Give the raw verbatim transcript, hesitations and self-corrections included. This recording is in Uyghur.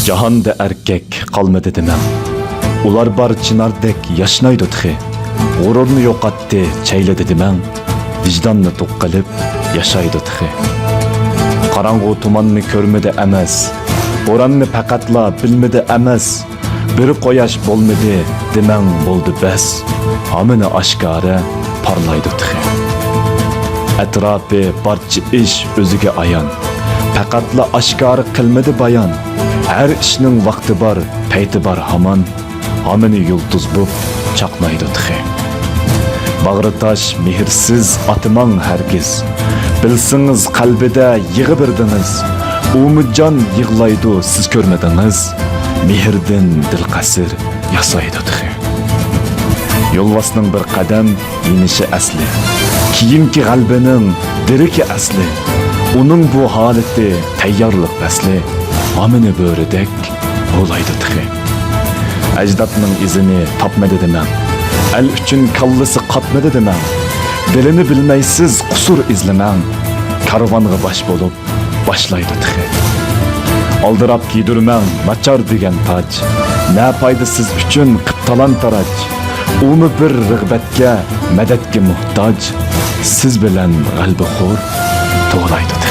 جاھاندا ئەركەك قالمىدى دېمەڭ. ئۇلار بار چىناردەك ياشنايدۇ تېخى. غۇرۇرنى يوقاتتى، چەيلىدى دېمەڭ. ۋىجداننى توق قىلىپ ياشايدۇ تېخى. قاراڭغۇ تۇماننى كۆرمىدى ئەمەس. بوراننى پەقەتلا بىلمىدى ئەمەس. بىر قۇياش بولمىدى دېمەڭ، بولدى بەس. ھامىنى ئاشكارا پارلايدۇ تېخى. ئەتراپى بارچە ئىش ئۆزىگە ئايان. پەقەتلا ئاشكارا قىلمىدى بايان. ھەر ئىشنىڭ ۋاقتى بار، پەيتى بار ھامان. ھامىنى يۇلتۇز بوپ چاقنايدۇ تېخى. باغرى تاش، مېھىرسىز ئاتىماڭ ھەرگىز. بىلسىڭىز قەلبىدە يىغا بىر دېڭىز. ئۇمۇ جان يىغلايدۇ، سىز كۆرمىدىڭىز. مېھىردىن دىل قەسىر ياسايدۇ تېخى. يولۋاسنىڭ بىر قەدەم يېنىشى ئەسلى. كېيىنكى غەلىبىنىڭ دېرىكى ئەسلى. ئۇنىڭ بۇ ھالىتى تەييارلىق پەسلى. ھامىنى بۆرىدەك ھۇۋلايدۇ تېخى. ئەجدادنىڭ ئىزىنى تاپمىدى دېمەڭ. ئەل ئۈچۈن كاللىسى قاتمىدى دېمەڭ. دىلىنى بىلمەيسىز، قۇسۇر ئىزلىمەڭ. كارۋانغا باش بولۇپ باشلايدۇ تېخى. ئالدىراپ كىيدۈرمەڭ ناچار دېگەن تاج. نە پايدا سىز ئۈچۈن قىپ تالان-تاراج. ئۇمۇ بىر رىغبەتكە، مەدەتكە موھتاج. سىز بىلەن غەلىبىخور توۋلايدۇ تېخى.